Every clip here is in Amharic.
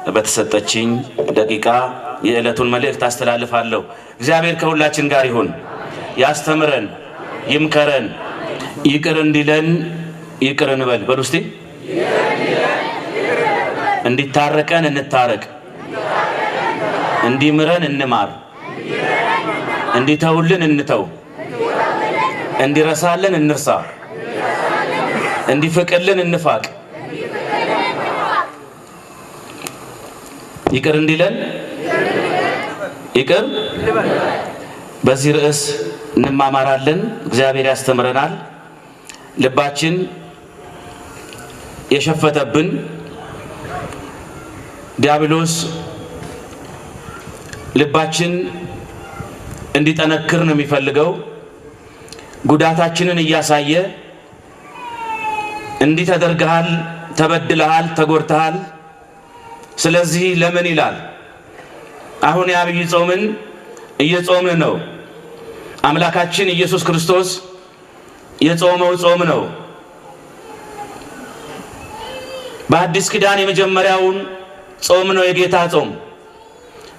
በተሰጠችኝ ደቂቃ የዕለቱን መልእክት አስተላልፋለሁ። እግዚአብሔር ከሁላችን ጋር ይሁን። ያስተምረን፣ ይምከረን፣ ይቅር እንዲለን ይቅር እንበል። በሉ እስቲ። እንዲታረቀን እንታረቅ፣ እንዲምረን እንማር፣ እንዲተውልን እንተው፣ እንዲረሳልን እንርሳ፣ እንዲፍቅልን እንፋቅ። ይቅር እንዲለን ይቅር። በዚህ ርዕስ እንማማራለን። እግዚአብሔር ያስተምረናል። ልባችን የሸፈተብን ዲያብሎስ ልባችን እንዲጠነክር ነው የሚፈልገው። ጉዳታችንን እያሳየ እንዲህ ተደርገሃል፣ ተበድለሃል፣ ተጎድተሃል፣ ስለዚህ ለምን ይላል። አሁን የዐቢይ ጾምን እየጾምን ነው። አምላካችን ኢየሱስ ክርስቶስ የጾመው ጾም ነው። በአዲስ ኪዳን የመጀመሪያውን ጾም ነው የጌታ ጾም።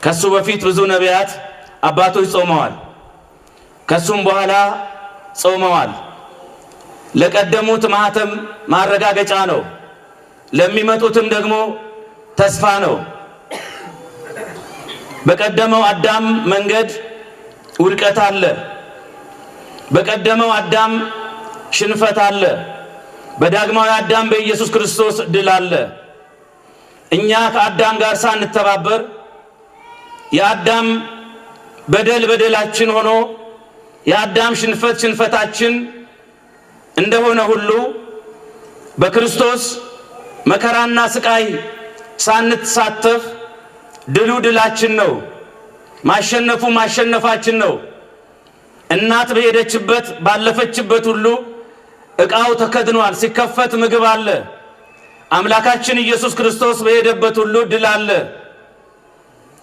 ከሱ በፊት ብዙ ነቢያት አባቶች ጾመዋል። ከሱም በኋላ ጾመዋል። ለቀደሙት ማኅተም ማረጋገጫ ነው። ለሚመጡትም ደግሞ ተስፋ ነው። በቀደመው አዳም መንገድ ውድቀት አለ። በቀደመው አዳም ሽንፈት አለ። በዳግማዊ አዳም በኢየሱስ ክርስቶስ ድል አለ። እኛ ከአዳም ጋር ሳንተባበር የአዳም በደል በደላችን ሆኖ የአዳም ሽንፈት ሽንፈታችን እንደሆነ ሁሉ በክርስቶስ መከራና ስቃይ ሳንሳተፍ ድሉ ድላችን ነው። ማሸነፉ ማሸነፋችን ነው። እናት በሄደችበት ባለፈችበት ሁሉ ዕቃው ተከድኗል። ሲከፈት ምግብ አለ። አምላካችን ኢየሱስ ክርስቶስ በሄደበት ሁሉ ድል አለ።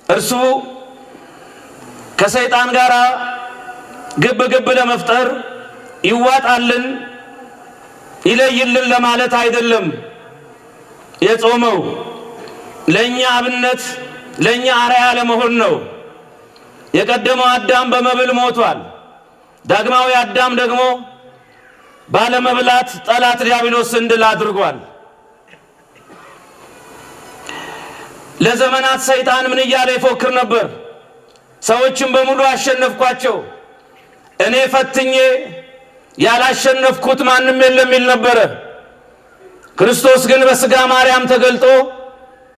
እርሱ ከሰይጣን ጋር ግብ ግብ ለመፍጠር ይዋጣልን ይለይልን ለማለት አይደለም የጾመው፣ ለእኛ አብነት ለእኛ አርአያ ለመሆን ነው። የቀደመው አዳም በመብል ሞቷል። ዳግማዊ አዳም ደግሞ ባለመብላት ጠላት ዲያብሎስን ድል አድርጓል። ለዘመናት ሰይጣን ምን እያለ ይፎክር ነበር? ሰዎችን በሙሉ አሸነፍኳቸው፣ እኔ ፈትኜ ያላሸነፍኩት ማንም የለም ይል ነበረ። ክርስቶስ ግን በሥጋ ማርያም ተገልጦ